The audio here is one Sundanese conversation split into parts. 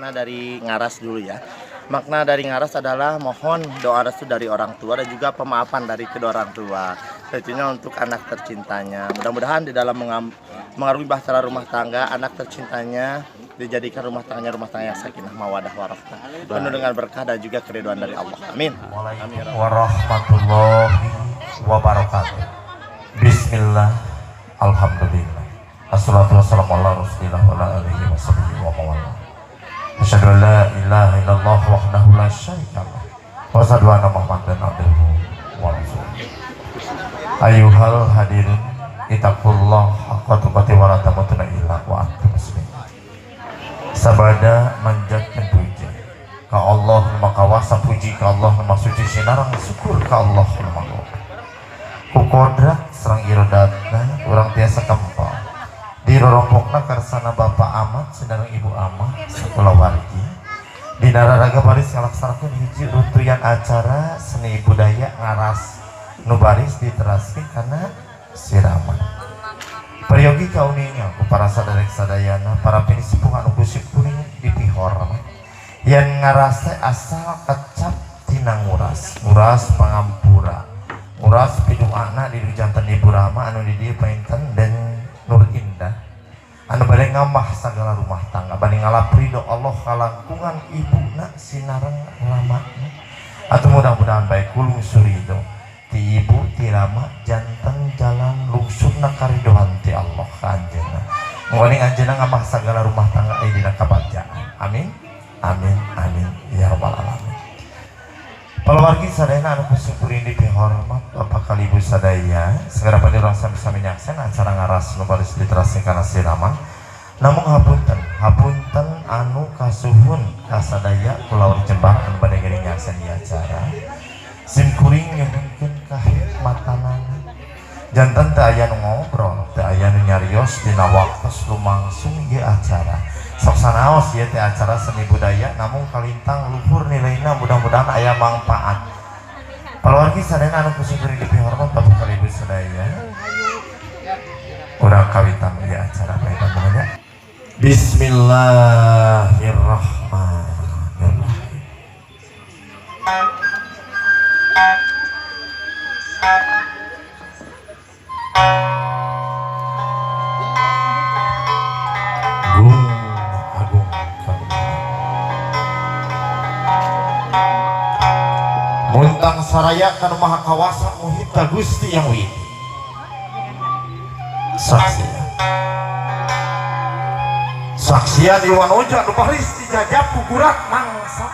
Makna dari ngaras dulu ya. Makna dari ngaras adalah mohon doa restu dari orang tua dan juga pemaafan dari kedua orang tua. Tentunya untuk anak tercintanya. Mudah-mudahan di dalam mengarungi bahtera rumah tangga, anak tercintanya dijadikan rumah tangganya rumah tangga yang sakinah, mawadah, warahmah, penuh dengan berkah dan juga keridhaan dari Allah. Amin. Amin. Warahmatullahi wabarakatuh. Bismillah, alhamdulillah. Assalatu wassalamu ala rasulillah wa ala alihi wa sahbihi wa mawala. Asyhadu an la ilaha illallah wahdahu la syarikalah wa asyhadu anna Muhammadan abduhu wa rasuluh. Ayyuhal hadirin, ittaqullah haqqa tuqatih wa la tamutunna illa wa antum muslimun. Sabada manjatkeun puja ka Allah nu Maha Kawasa, puji ka Allah nu Maha Suci, sinareng syukur ka Allah nu Maha Ku kodrat sareng irodatna urang tiasa kempal di rorompokna karsana Bapak Ahmad sinareng Ibu Amah sakulawargi dina raraga baris ngalaksanakeun hiji runtuyan acara seni budaya ngaras nu baris diteraskeun kana siraman. Peryogi kauninga ku para saderek sadayana, para pinisepuh anu ku simkuring dipihormat, yen ngaras teh asal kecap tina nguras, nguras pangampura, nguras piduana di janten Ibu Rama anu di dieu painten dan Nur Indah anu bade ngamah sagala rumah tangga, bade ngalap ridho Allah kalangkungan ibuna sinareng ramana. Atau mudah-mudahan baik kulung surido ti ibu ti rama janten jalan lungsurna karidohan ti Allah ka anjeunna, nguning anjeunna ngamah sagala rumah tangga aya dina kabagjaan. Amin amin amin ya rabbal alamin. Palawargi sadayana anu kusyukurin dipihormat Bapak kali Ibu sadaya, segera pada urang sami-sami nyaksen acara ngaras nu baris diteraskeun kana siraman. Namun hapunten, hapunten anu kasuhun kasadaya kulawargi Jembar anu bade ngiring nyaksen ieu acara. Sim kuring nyuhunkeun kahikmatanana. Janten teu aya nu ngobrol, teu aya nu nyarios dina waktos lumangsung ieu acara. Sok sanaos ieu teh acara seni budaya namun kalintang luhur nilaina, mudah-mudahan aya manfaat. Palawargi sadayana anu kusyukuri dipihormat Bapak kali Ibu sadaya, urang kawitan ieu acara bae banyak. Bismillahirrahmanirrahim. Gung agung kagungan Muntang saraya kanu Maha Kawasa Muhita Gusti Yang Widi. Saksian, saksian di wanoja nu baris dijajab ku gurat mangsa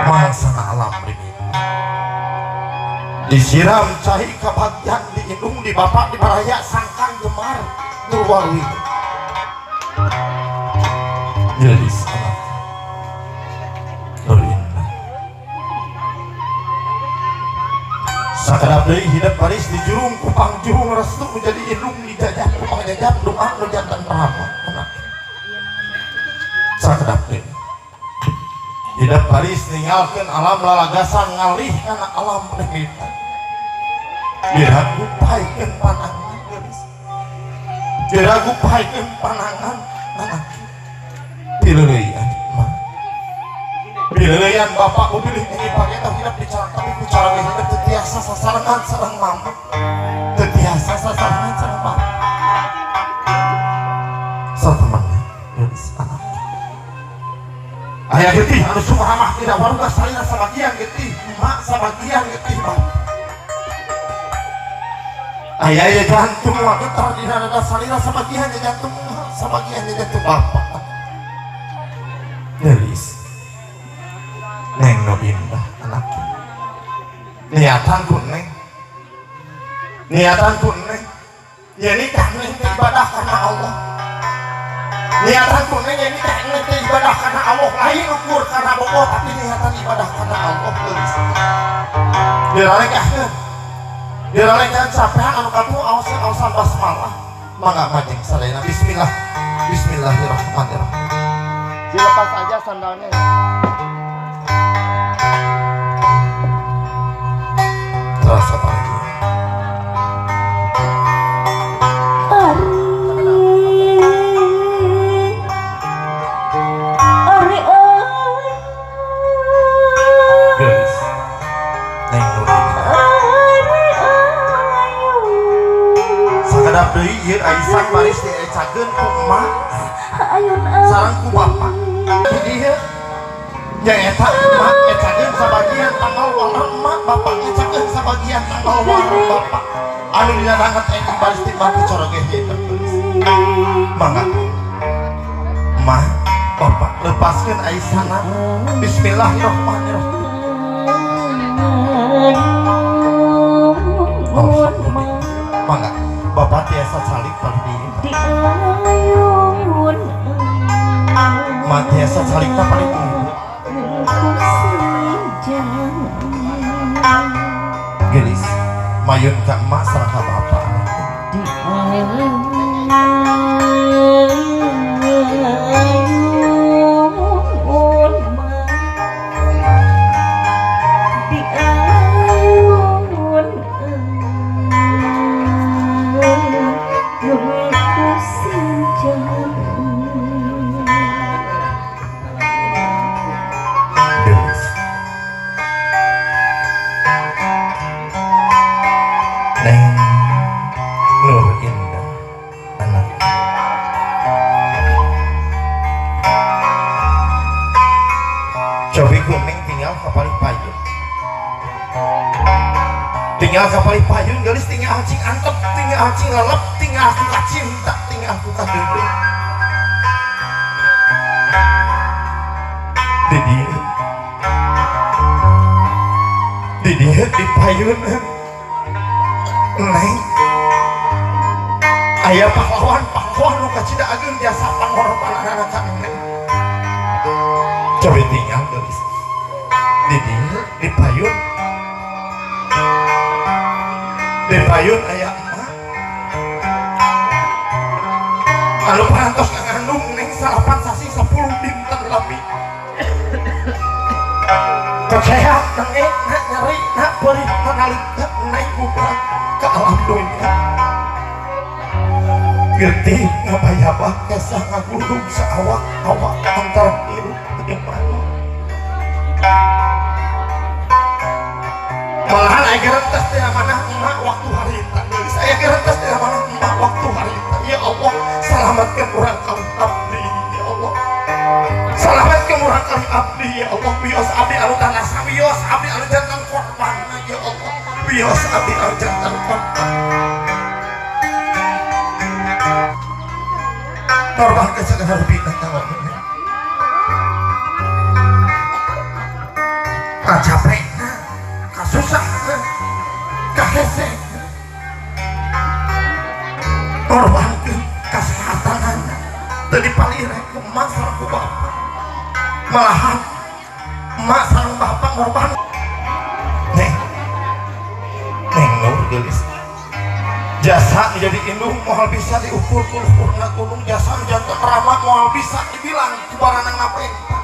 mangsa alam rimitu, disiram cai kabagyan di indung di bapak di baraya sangkang gemar nurwarwi jadi salah Nur Indah. Sakedap deui hidup baris di jurung kupang jurung restu menjadi indung dijajah kupang jajab doa nu janten rahmat anak. Sakedap deui hidup baris ninggalkeun alam lalagasan ngalih kana alam lemitan, diragu paikeun panangan geulis, diragu paikeun panangan anak, pileuleyan mah pileuleyan bapak mobil ini pakai tau hidup di cara tapi ku cara hidup teu tiasa sasarengan sareng mama, teu tiasa sasarengan sareng mama satemanna geulis anak. Aya getih anu sumaramah tidak waruga salira sabagian getih emak, sabagian getih bapak. Aya ya jantung mah getar dina dada salira, sabagian ya jantung emak, sabagian ya jantung bapak. Gelis Neng nu indah anak, niatan ku Neng, niatan ku Neng ya nikah Neng teh ibadah karena Allah. Niatan ku Neng ya nikah Neng teh ibadah karena Allah, lain ukur karena bogoh tapi niatan ibadah karena Allah. Gelis diralekahkeun, diralekahkeun capean anu katuh aosan aosan basmalah. Mangga majeng sadayana. Bismillah, bismillahirrahmanirrahim. Dilepas aja sandalnya ya. Terasa bahagia. deui ieu Aisyah baris diecakeun ku emak Ayun sareng ku bapak. Di dieu nyaeta emak ngecakeun sabagian tanggal waler emak, bapak ngecakeun sabagian tanggal waler bapak. Anu dina danget engke baris di batu corogeh ieu tertulis. Mangga. Mah, bapak lepaskeun Aisyahna. Bismillahirrahmanirrahim. Alhamdulillah. Mangga, bapak tiasa calik paling dieu. Di ayun Mak tiasa calikna paling dieu. Gelis, mayun ka emak sareng ka bapak. Di ayun di ayun ku sinjang. Gelis. Neng Nur Indah anak. Cobi kuning tinggal kapalih payun. Tinggal kapalih payun gelis tinggal cing antep, tinggal cing lelep, tinggal aku kacinta, tinggal aku kadeudeuh. Di dieu. Di dieu di payun. Neng. Aya pahlawan-pahlawan nu kacida ageung jasa pangorbananana ka neng. Cobi tinggal gelis. Di dieu di payun. Di payun aya emak. Anu parantos ngandung neng 9 sasi 10 dinten lami. Kesehat neng nak nyeri nak perih nak nalika neng buka ke alam dunia. Getih ngabayabah kesah ngagulung saawak-awak antara hirup jeung maut. Malahan aya gerentes teh manah emak waktu harita. Geus aya gerentes teh manah emak waktu harita. Ya Allah, selamatkan urang kali abdi ya Allah. Selamatkan urang kali abdi ya Allah. Wios abdi anu tanasa, wios abdi anu jantan korban ya Allah. Wios abdi anu jantan korban. Korban ke segala rupina nyawa ini. Kacapek, kasusah, kahese. Korban ke kesehatan teu dipalire ku emak sareng ku bapak. Malahan emak sareng bapak ngorban. Neng, Neng Nur gelis. Jasa menjadi indung moal bisa diukur ku luhurna gunung, jasa jantan ramah moal bisa dibilang ku baranang napenta.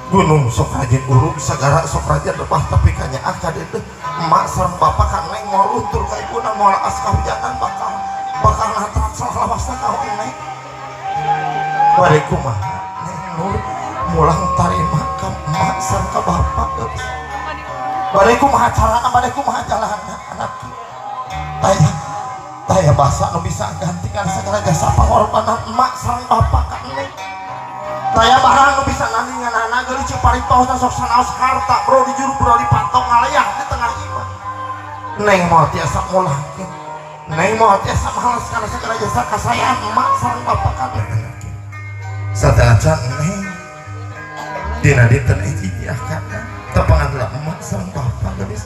Gunung sok rajin urug, sagara sok rajin rebah, tapi kanyaah ka dieu emak sareng bapak ka neng moal luntur ka ibuna, moal aas kahujanan bakal bakal natrak salawasna ka neng. Bade kumaha Neng Nur mulang tarima ka emak sareng ka bapak geus. Bade kumaha carana, bade kumaha jalanna anak. Taya, taya bahasa nu bisa gantikan segala jasa pangorbanan emak sareng bapak ka neng. Taya barang nu bisa nandinganana geulis ceuk paripaosna sok sanaos harta bro di juru bro di pantong ngalayah di tengah imah. Neng moal tiasa mulangkeun. Neng moal tiasa males kana segala jasa kasayang emak sareng bapak ka neng. Sateuacan neng dina dinten hiji akana tepangan heula emak sareng bapak geulis.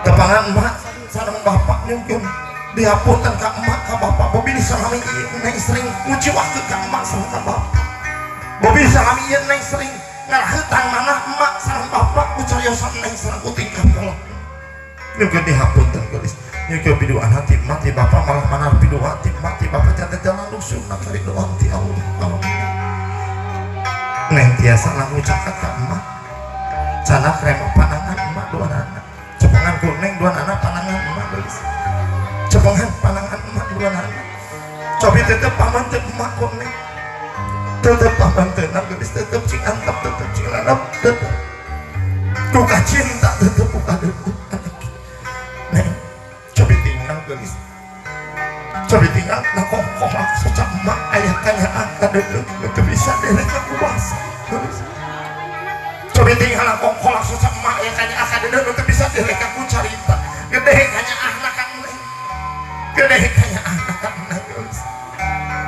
Tepangan emak sareng bapak nyungkeun dihapunten ka emak ka bapak bobilih salami ieu neng sering nguciwakeun ka emak sareng ka bapak. Bobilih salami ieu neng sering ngaraheutan manah emak sareng bapak ku cariosan neng sareng ku tingkah pola. Nyungkeun dihapunten geulis. Nyungkeun piduan hati emak ti bapak malah manar piduan ti emak ti bapak janten jalan lusunna karidoan ti Allah. Neng tiasa langucakat ka emak. Canak remo panangan emak dua anak. Cepengan ku neng dua anak panangan emak geulis. Cepengan panangan emak dua anak. Cobi tetep pamanteun emak ku neng. Tetep pamanteun geulis, tetep cing antep, tetep cing lalap, tetep ku kacinta, tetep ku kadeudeuh anak. Neng, cobi tinggal geulis. Cobi tinggal na kongkolak soca emak aya kanyaah ka deudeuh nu teu bisa deleh ka kuasa. Cobi tinggal na kongkolak soca emak aya kanyaah ka deudeuh nu teu bisa deleh ka ku carita. Gede kanyaahna ka neng. Gede kanyaahna ka neng geus.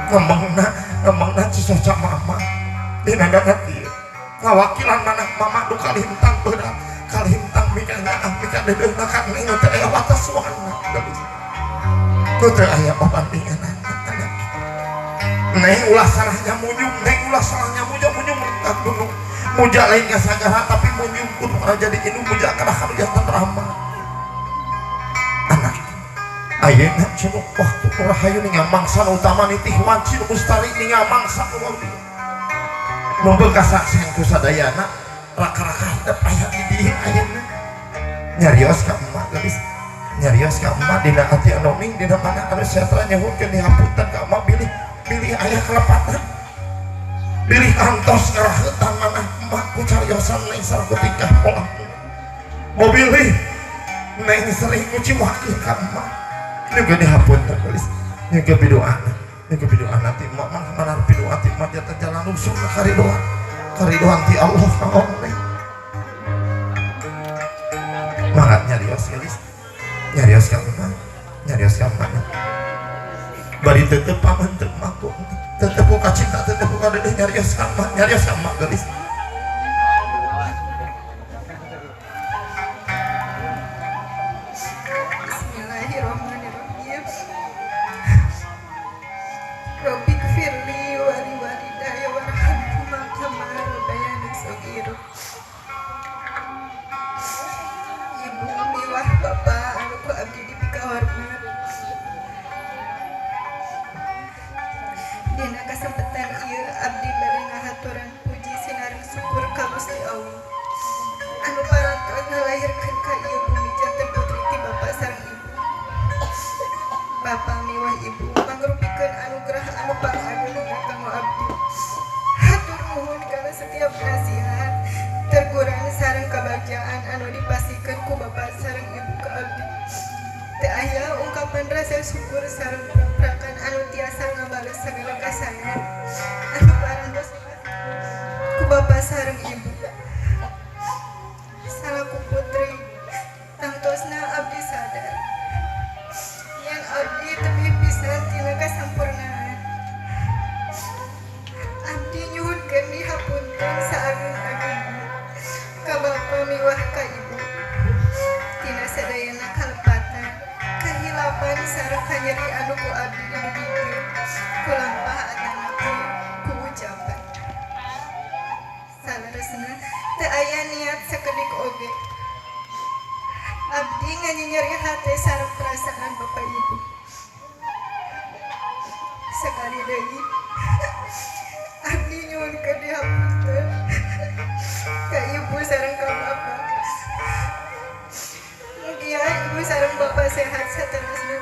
Ngomongna si soca mama dina dana ieu. Ngawakilan manah mama nu kalintang berat, kalintang mikanyaah mika deudeuhna ka neng nu teu aya watas-wana geus. Nu teu aya pabandingan anak. Neng ulah salahnya munyum, neng ulah salahnya muja munyum tak gunung. Muja lain ngasagara tapi munyum kudu jadi indung muja kana kalujantan rahmat. Anak ayeuna cenah waktu rahayu ningal mangsa nu utama nitih wanci nu mustari ningal mangsa nu wau. Mumpung kasaksian ku sadayana raka-raka hidup aya di dieu ayeuna. Nyarios ka emak geus. Nyarios ka emak dina ati anu ning dina mana anu setra nyahutkeun dihapunten ka emak bilih bilih aya kelepatan. Bilih kantos ngaraheutan manah emak ku cariosan neng sareng ku tingkah polah. Mobilih neng sering nguciwakeun ka emak. Nyuga dihapunten geus. Nyuga bidoana. Nyuga bidoana ti emak mah mana bidoa ti emak jatah jalan usul ka karidoan. Karidoan ti Allah ka neng. Mangga nyarios geus. Nyarios ka emak. Nyarios ka emak. Bari tetep paman teu maku. Tetep ku kacinta, tetep ku kadeudeung nyarios ka emak, nyarios ka emak geus. Bismillahirrahmanirrahim. Rabbighfirli wa liwalidayya warhamhuma kama rabbayani shaghira. Ibu miwah bapa anu ku abdi dipikahormat. Dina kasempatan ieu abdi bade ngahaturan puji sinareng syukur ka Gusti Allah. Anu parantos ngalahirkeun ka ieu bumi janten putri ti bapa sareng ibu. Bapa miwah ibu mangrupikeun anugerah anu pangageungna kanggo abdi. Hatur nuhun kana setiap nasihat, teguran sareng kabagjaan anu dipasihkeun ku bapa sareng ibu ka abdi. Teu aya ungkapan rasa syukur sareng praprakan anu tiasa ngabales sagala kasaean anu parantos ku bapa sareng ibu. Salaku putri tangtosna abdi sadar yen abdi tebih pisan tina kasampurnaan. Abdi nyuhunkeun dihapunten saageung-ageungna ka bapa miwah ka ibu tina sadayana kalepatan, kahilapan sareng kanyeri anu ku abdi didugikeun ku lampah atanapi ku ucapan. Saleresna teu aya niat sakedik oge. Abdi nganyenyeri hate sareng perasaan bapak ibu. Sekali deui abdi nyuhunkeun dihapunten ka ibu sareng ka bapa. Mugia ibu sareng bapa sehat saterusna.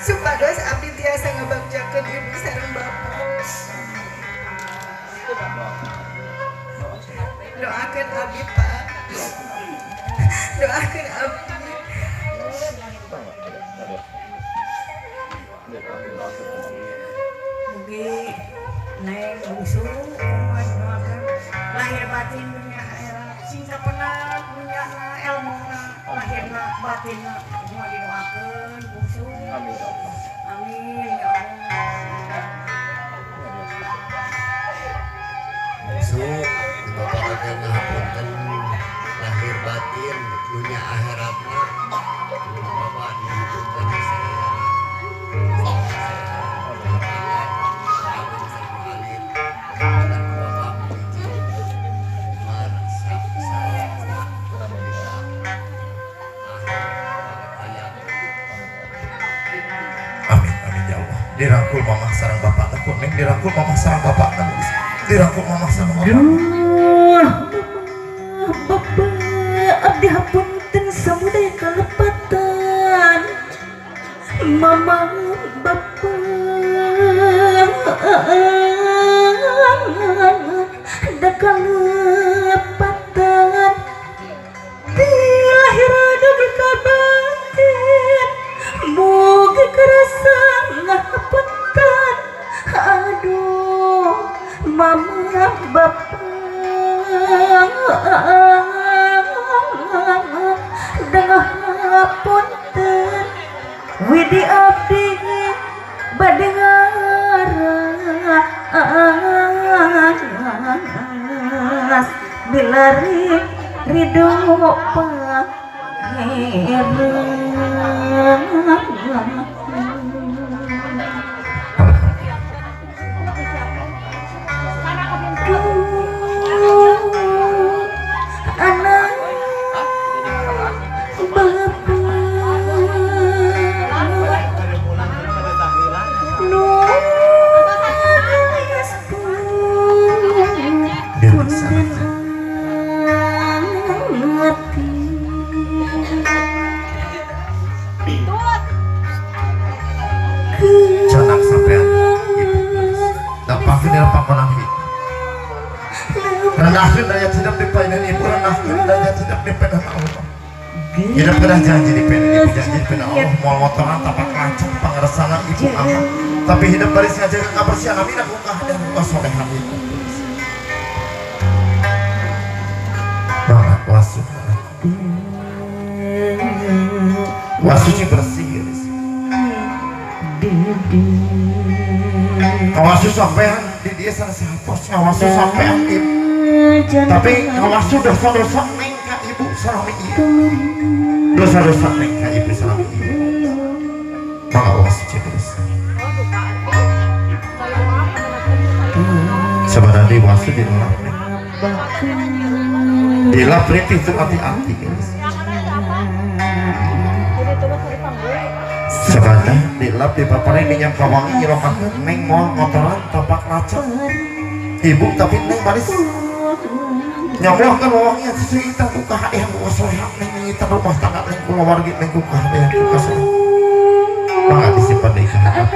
Supados abdi tiasa ngabagjakeun ibu sareng bapa. Doakeun abdi Pak. Doakeun abdi. Mugi neng bungsu kumaha doakeun lahir batin dunia akhirat sing kapenak dunyana elmuna lahirna batinna kumaha didoakeun bungsu. Amin ya Allah. Amin ya Allah. Bungsu dibapakakeun ngahapunten lahir batin dunia akhiratna bapak dihapunten sadayana. Amin amin ya Allah. Dirangkul mamah sareng bapak teh neng, dirangkul mamah sareng bapak teh, dirangkul mamah sareng bapak. Duh, bapak abdi hapunten samudaya kalepatan. Mama bapak da kalepatan. Ti lahir dugi ka batin mugi kerasa Ari ridho pangeran. Anak bapak nulis pun ngerti. Canak sampean ibu dampakkeun dina pangkonang ibu. Rendahkeun daya tidak dipainan ibu, rendahkeun daya tidak dipainan Allah. Hidup kedah janji dipainan ibu, janji dipainan Allah. Moal motoran tapak lancang pangersana ibu amat. Tapi hidup baris ngajaga kabersihan amina ku kahadean ku kasolehan ibu. Banget wasu. Wasu sih bersih guys. Kawasu sampean di dia sana sahapos ngawasu sampean ibu. Tapi ngawasu dosa-dosa neng ka ibu salami ieu. Dosa-dosa neng ka ibu salami ieu. Mangga wasu cek bersih. Sebenarnya wasu dilap neng. Dilap ritih itu hati-hati guys. Sebenarnya dilap di paparin minyak kawangi nyilokakeun neng moal ngotoran tapak lacak ibu tapi neng baris nyamlohkeun wawangian sesuita ku kahadean ku kasolehan neng ngingitan rumah tangga neng kulawargi neng ku kahadean ku kasolehan. Mangga disimpan deui ka handap.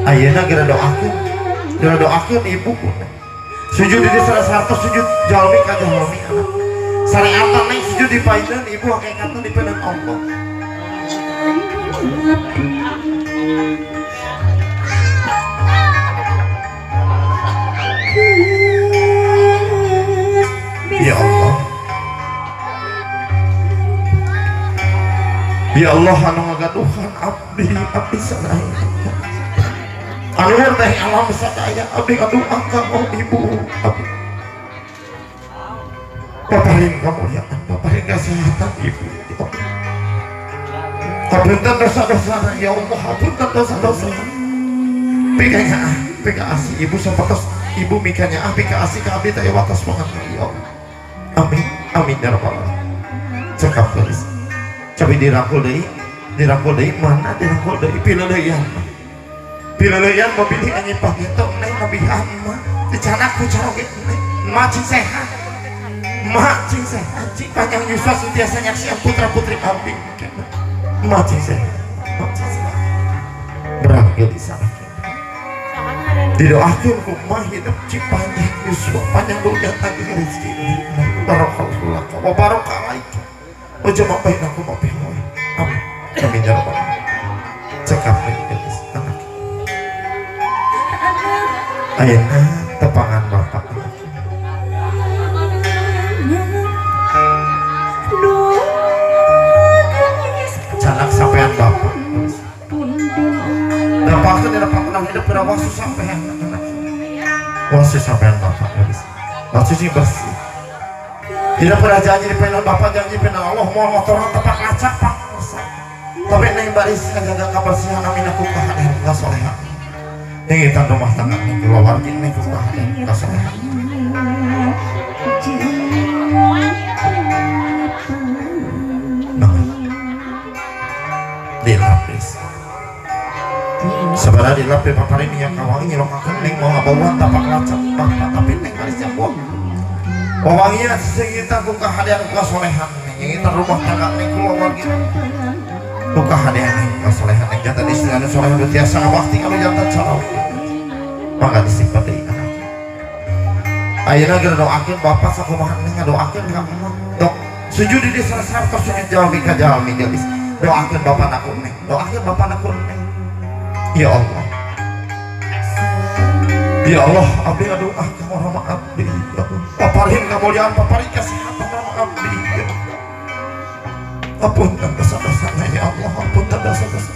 Ayeuna geura doakeun ibu sujud di desa 100 sujud jalmi ka jalmi anak. Syariatan neng sujud di painan ibu hakikatna di painan Allah. Ya Allah. Ya Allah anu ngagaduhan abdi abdi sadaya. Anu teh alam sadaya abdi ngadoa ka ibu abdi. Paparin kemuliaan, paparin kesehatan ibu. Hapunten dosa-dosa ya Allah, hapunten dosa-dosa. Pikanya ah, pika asih ibu sapatos ibu mikanya ah, pika asih ka abdi teh watas banget ya Allah. Amin, amin ya rabbal alamin. Cekap geus. Cobi dirangkul deui mana dirangkul deui pileuleyan. Pileuleyan memilih anjing pageto neng lebihan mah. Dicanak ku caroge neng, mah cing sehat. Mak cing sehat, cing panjang yuswa sentiasa nyaksian putra putri abdi. Mak cing sehat, mak cing sehat. Berakhir di sana. Didoakan ku mah hidup cing panjang yuswa, panjang dunia tagih rezeki. Barakallahu laka wa baraka alaika. Wa jama'a bainakum wa fi khair. Amin. Amin ya rabbal alamin. Cekap geus anak. Ayeuna tepangan bapak. Canak sampean bapak. Dapakeun dina pakenang hidup pada wasu sampean anak. Wasu sampean bapak geus. Wasu sing bersih. Tidak pernah janji di penang bapak, janji penang Allah moal motoran tapak lacak pak. Tapi neng baris ngajaga kabersihan amina ku kahadean kasolehan. Ngingitan rumah tangga neng kulawargi neng ku kahadean kasolehan. Dilapis sebenarnya dilapis paparin minyak kawangi nyilokakeun neng mau ngabauan tapak lacak bapak tapi neng baris nyambung wawangian sesengitan ku kahadean ku kasolehan neng ngingitan rumah tangga neng kulawargi ku kahadean neng kasolehan neng jantan istri anu soleh anu tiasa ngabakti anu jantan carawi mangga disimpan deui anak. Ayeuna geura doakeun bapak sakumaha neng ngadoakeun ka emak dok sujud di desa sartos sujud jalmi ka jalmi geus. Doakan bapak naku neng, doakan bapak naku neng. Ya Allah, ya Allah, abdi ngadoa ka rama abdi. Ya Allah, paparin kemuliaan, paparin kesehatan rama abdi. Ya Allah, apunten dosa-dosana ya Allah, apunten dosa-dosa.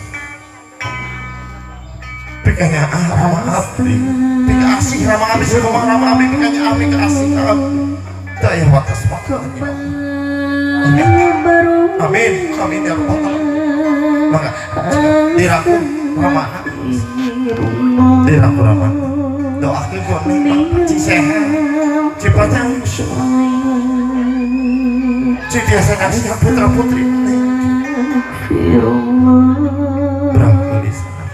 Pikanya ah rama abdi, pika asih rama abdi, sakumaha rama abdi pikanya ah pika asih ka abdi. Teu aya wates waktunya. Amin, amin ya rabbal alamin. Mangga dirangkul ramana, dirangkul ramana. Doakeun ku neng cing sehat, cing panjang yuswa, cing tiasa nasihat putra putri neng. Berangkul di sana.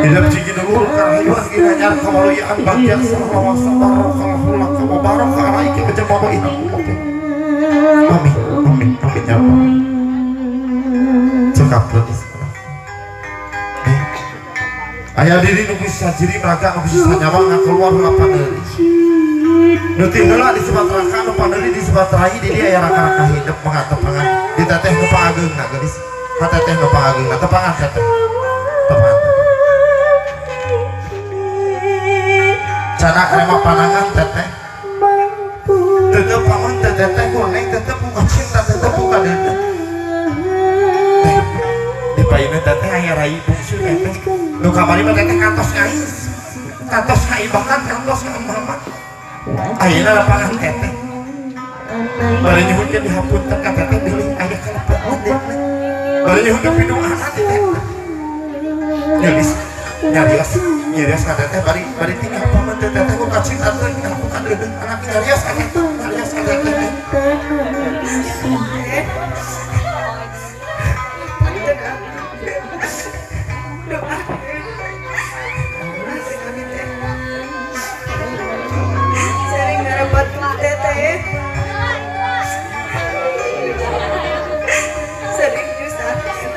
Hidup cing dulur karayuan ginanyar kamaluyaan bagja salawat sabarokallahu laka wa baraka alaika wa jama'a inakum. Amin, amin, amin ya rabbal alamin. Cekap di sana. Aya diri nu bisa jiri meraga nu bisa nyawa ngakeluar heula pandeuri. Nu ti heula disebat raka nu pandeuri disebat rai di dieu aya raka-raka hidup mangga tepangan. Di teteh nu pangageungna geulis. Ka teteh nu pangageungna tepangan teteh. Tepangan. Cana rema panangan teteh. Tetep paman teteh teh koneng tetep buka cinta tetep buka deudeut. Di payuna teteh aya rai bungsu teteh. Nu kamari mah teteh kantos ngais, kantos ngaibakan, kantos ngamaman. Ayeuna lapangan teteh. Bari nyuhunkeun dihapunten ka teteh bilih aya kalepotan teteh. Bari nyuhunkeun piduana ti teteh. Nyeulis, nyarios, nyarios ka teteh bari bari tinggal paman teh teteh ku kacinta teh tinggal ku kadeudeuh anak nyarios ka teteh, nyarios ka teteh. Sering nyusahkeun.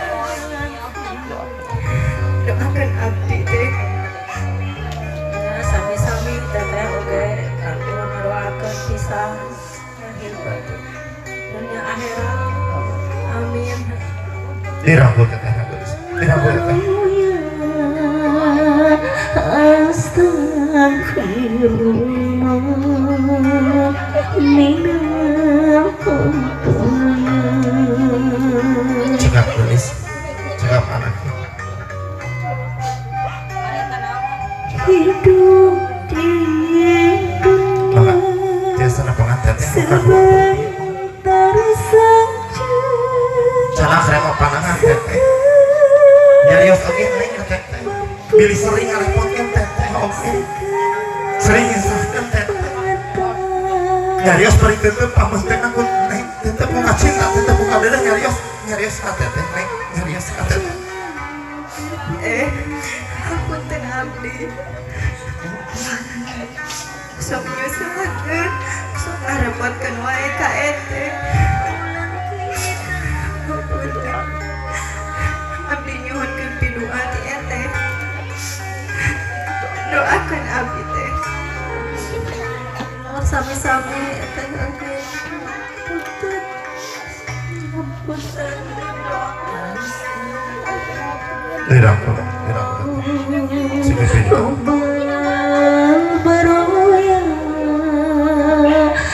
Doakeun abdi teh. Sami-sami teteh oge kanggo ngadoakeun pisan lahir batin dunia akhirat. Amin. Dirangkul teteh geus. Dirangkul teteh. Astagfirullah minal khotoya. Cekap gelis, cekap anaknya. Hidup di Mangga, dunia tiasa nepangan teteh nu kadua. sebentar saja. Cana rema panangan teteh. Nyarios oge neng ka teteh. Bilih sering ngarepotkeun teteh oge. Sering nyusahkeun teteh. Nyarios bari tetep paman teh ku neng tetep buka cinta tetep buka deudeuh nyarios nyarios ka teteh neng nyarios ka teteh. Hapunten abdi. Sok nyusahkeun, sok ngarepotkeun wae ka ete. Hapunten. Abdi nyuhunkeun pidua ti ete. Doakeun abdi teh. Sami-sami teteh oge. Punten. Punten. Dirangkul, dirangkul. Sing video. Robbal baroya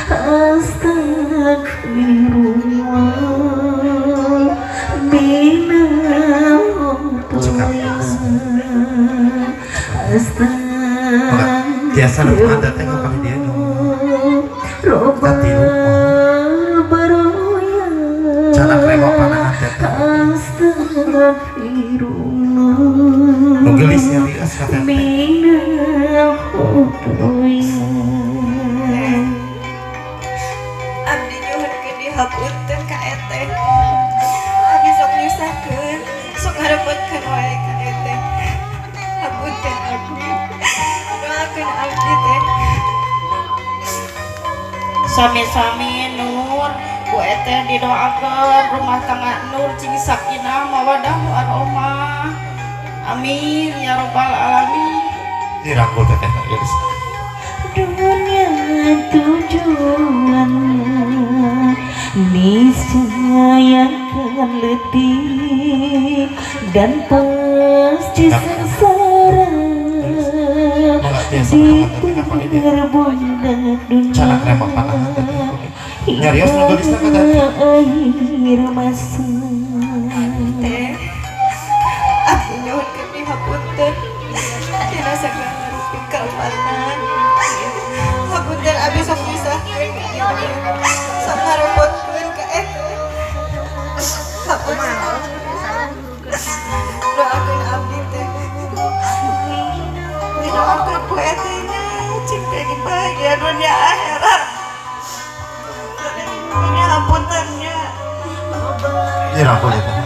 astagfirullah minal khotoya. Mangga, tiasa nepangan teteh ka palih dieu nu katilu. Robbal baroya Cana rema panangan teteh. astagfirullah Nu geulis nyarios ka teteh. minal khotoya. Abdi nyuhunkeun dihapunten ka ete. Abdi sok nyusahkeun, sok ngarepotkeun wae ka ete. Hapunten abdi. Doakeun abdi teh. Sami-sami Nur ku eteh didoakeun rumah tangga Nur cing sakinah mawadah warahmah. Amin ya rabbal alamin. Dirangkul teteh geus. Dunia tujuan niscaya akan letih dan pasti sengsara Mangga tiasa nepangan teteh ka palih dieu. diperbudak dunia Cana rema panangan teteh. Nyarios nu geulisna ka teteh. akhir masa. Dirangkul ya teh.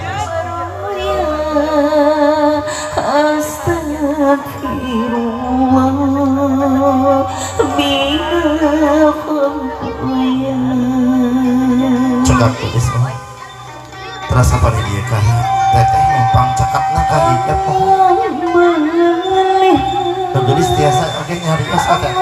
Astagfirullah bila khotoya. Cekap tulis mah. Terasa pada dia kah teteh numpang cakapna ka hidep mohon. Gelis tiasa oge nyarios teh.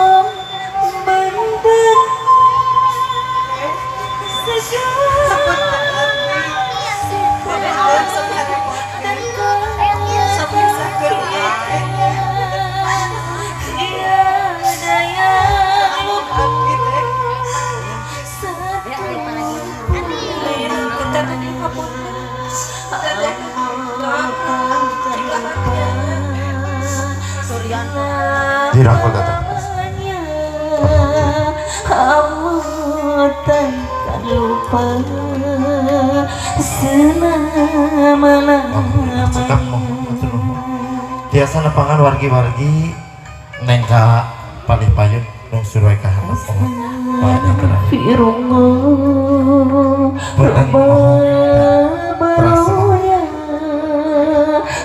Dirangkul teteh. Allah takkan lupa Cekap mohon hatur nuhun. Tiasa nepangan wargi-wargi neng ka palih payun nung suruh ka handap mohon. Astagfirullah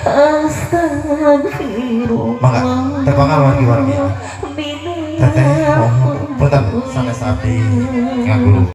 Astagfirullah. Mangga tepangan wargi-wargi. Teteh mohon punten sanes abdi ngaguru.